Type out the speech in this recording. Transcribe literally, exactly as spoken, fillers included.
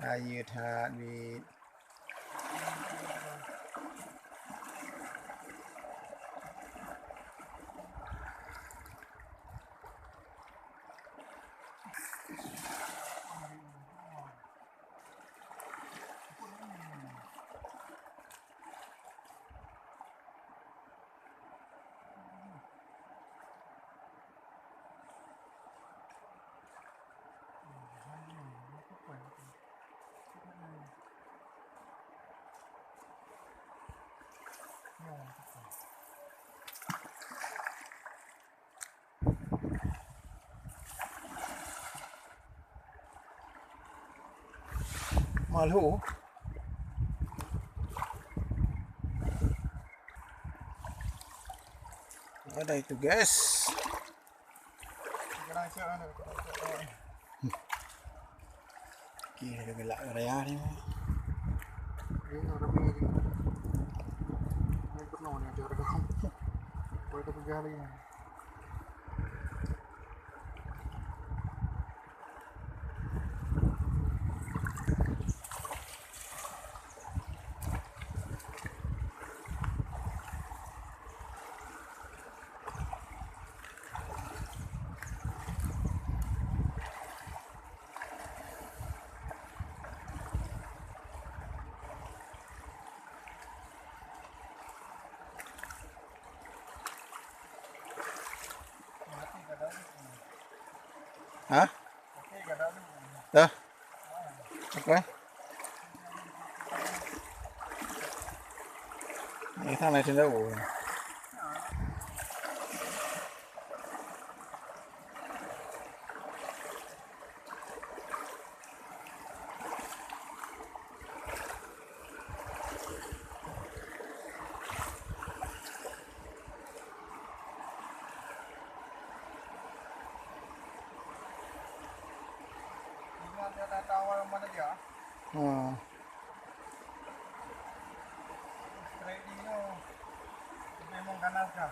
Ayeue that, Bit. Malho. Ada itu, guys. Oke, ada gelak raya ni. Ini orang ni. Ini pernah ni, ada orang. Boleh kita pergi hari ni. Hah? Dah. Oke. Ini sana sini tahu. Ingat dia dah tahu mana dia? Ha. Trading tu memang ganas kan?